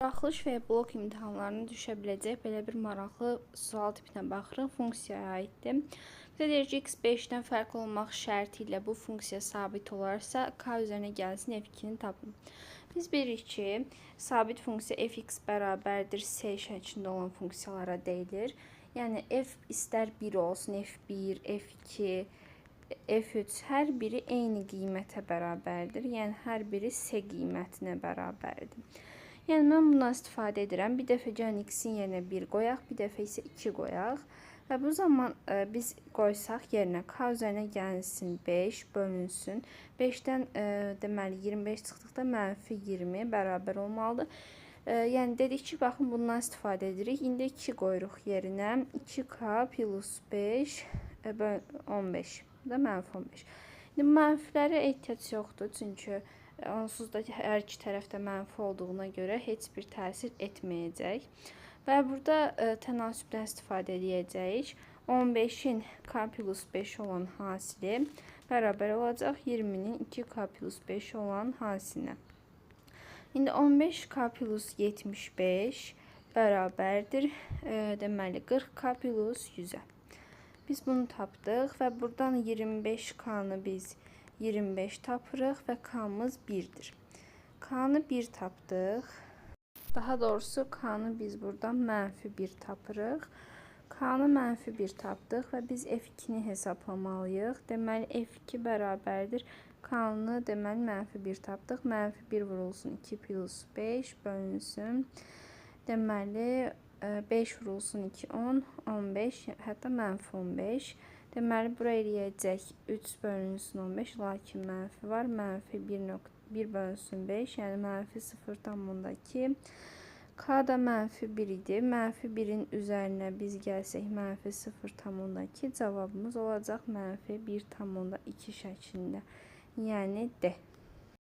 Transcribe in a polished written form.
Buraxılış və ya blok imtahanlarına düşə biləcək belə bir maraqlı sual tipinə baxırıq. Funksiyaya aiddir. Bizə deyir ki, x 5-dən fərqli olmaq şərti ilə bu funksiya sabit olarsa, k üzərinə gəlsin f2-ni tapın. Biz bilirik ki, sabit funksiya fx bərabərdir c şəklində olan funksiyalara deyilir. Yəni f istər 1 olsun, f1, f2, f3 hər biri eyni qiymətə bərabərdir. Yəni hər biri c qiymətinə bərabərdir. Yəni mən bundan istifadə edirəm. Bir dəfə gəlin x-in yerinə 1 qoyaq, bir dəfə isə 2 qoyaq. Və bu zaman biz qoysaq yerinə k üzərinə gəlsin 5 bölünsün. 5-dən deməli 25 çıxdıqda mənfi 20 bərabər olmalıdır. Yəni dedik ki, baxın bundan istifadə edirik. İndi 2 qoyuruq yerinə. 2k plus 5 15. Bu da mənfi 15. İndi mənfilərə ehtiyac yoxdur, çünki onsuz da hər iki tərəfdə mənfi olduğuna görə heç bir təsir etməyəcək. Və burada tənasübdən istifadə edəcəyik. 15-in k plus 5 olan hasili bərabər olacaq 20-nin 2k plus 5 olan hasilinə. İndi 15k plus 75 bərabərdir deməli 40k plus 100-ə. Biz bunu tapdıq və buradan 25k-nı biz 25 tapırıq və k-mız 1-dir. K-nı 1 tapdıq. Daha doğrusu k-nı biz buradan mənfi 1 tapırıq. K-nı mənfi 1 tapdıq və biz f2-ni hesaplamalıyıq. Deməli f2 bərabərdir. K-nı deməli mənfi 1 tapdıq. Mənfi 1 vurulsun 2 plus 5 bölünsün. Deməli 5 vurulsun 2 10, 15, hətta mənfi 15. Deməli, bura eləyəcək 3 bölünsün 15, lakin mənfi var. Mənfi 1 bölünsün 5, yəni mənfi 0,2. K da mənfi 1 idi. Mənfi 1-in üzərinə biz gəlsək mənfi 0,2, cavabımız olacaq mənfi 1,2 şəklində. Yəni D.